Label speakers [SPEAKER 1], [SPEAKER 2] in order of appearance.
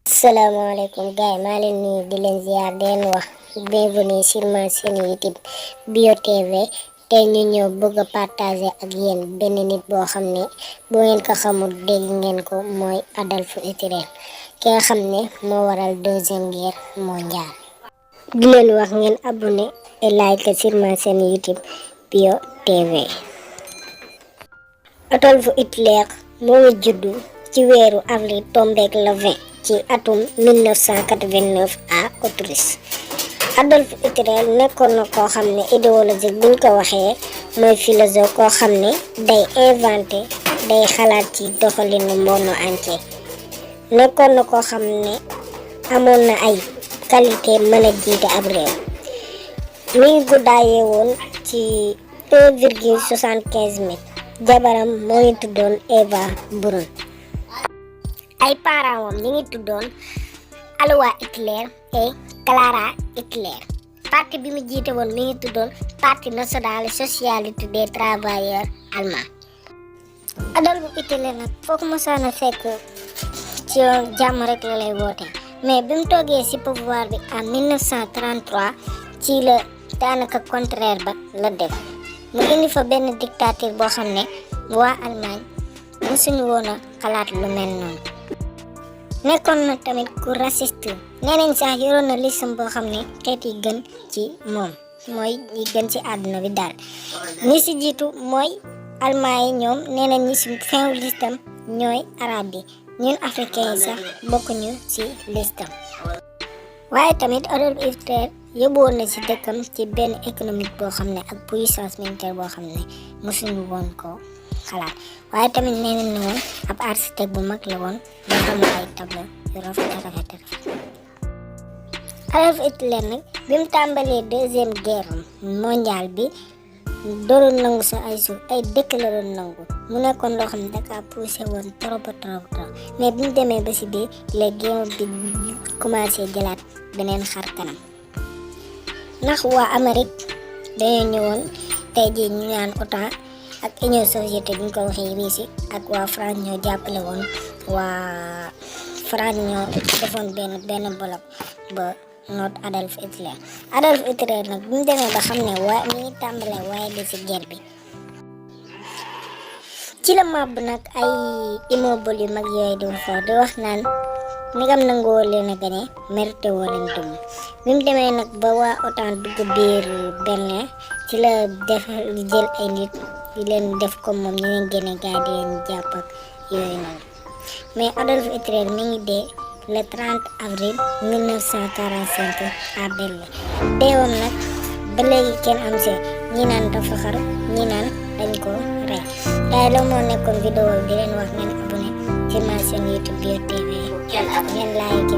[SPEAKER 1] Assalamualaikum gars yi maa leen nuyu di leen ziar di leen wax bienvenue sur ma chaîne YouTube Bio TV tey ñu ñëw bëgg a partager ak yéen benn nit boo xam ne bu ngeen ko xamul dégg ngeen ko mooy Adolf Hitler ki nga xam ne moo waral deuxième guerre mondiale. di leen wax ngeen abonné et like sur ma chaîne YouTube Bio TV. Adolf Hitler moo ngi juddu ci weeru avril tombeek le 20 ci atum 1989 à Autriche. Adolf Hitler nekkoon na koo xam ne idéologique buñ ko waxee mooy philosophe koo xam ne day inventé day xalaat ci doxalinu monde entier. nekkoon na koo xam ne amoon na ay qualité mën a jiite ab réew. mi ngi guddaayee woon ci 1,75 mètres. jabaram moo ngi tuddoon Eva Braun. ay parents wam ñi ngi tuddoon Alois Hitler et Clara Hitler. parti bi mu jiite woon mi ngi tuddoon Parti national socialiste des travailleurs allemands. Adolf Hitler nag foo ko mosaan a fekk ci yoon jàmm rek la lay woote mais bi mu toogee ci pouvoir bi en 1933 ci la daanaka contraire ba la def mu indi fa benn dictature boo xam ne waa Allemagne mësuñu woon a xalaat lu mel noonu. nekkoon na tamit ku raciste nee nañ sax yoroon na listam boo xam ne xeet yi gën ci moom mooy yi gën ci àdduna bi daal. ñi ci jiitu mooy allemand yi ñoom nee nañ ñi ci fin listam ñooy arab yi ñun africain yi sax bokkuñu ci listam. waaye tamit Adolf Hitler yóbbuwoon na ci dëkkam ci benn économique boo xam ne ak puissance militaire boo xam ne mësuñu woon ko xalaat. waaye tamit nee nañ ne woon ab architecte bu mag la woon ba xam ay tableau yu rafet. Adolf Hitler nag bi mu tàmbalee deuxième guerre mondiale bi doon nangu sa ay suuf ay dëkk la doon nangu mu nekkoon loo xam ne daka poussé woon trop mais bi mu demee ba si biir les guerre bi commencé jëlaat beneen xar kanam ndax waa Amérique dañoo ñëwoon tey jii ñu naan OTAN ak Union soviétique bi ñu ko waxee Russie ak waa France ñoo jàppale woon waa France ñoo defoon benn bloc ba noot Adolf Hitler. Adolf Hitler nag bi mu demee ba xam ne mi ngi tàmbalee waaye di ci guerre bi ci la màbb nag ay immeuble yu mag yooyu di di wax naan nigam nangoo leen a gane mérité woo leen dum. bi mu demee nag ba waa OTAN dugg biir Berlin ci la jël ay nit di leen def comme moom ñu leen génne gaa di leen jàpp ak yooyu noonu mais Adolf Hitler mi ngi dee le 30 avril 1945 à Berlin. deewam nag ba léegi kenn am see ñi naan dafa xaru ñi naan dañ ko rey. daay la moo nekkoon vidéo di leen wax ngeen abonné ci ma chaîne YouTube Bio TV ngeen like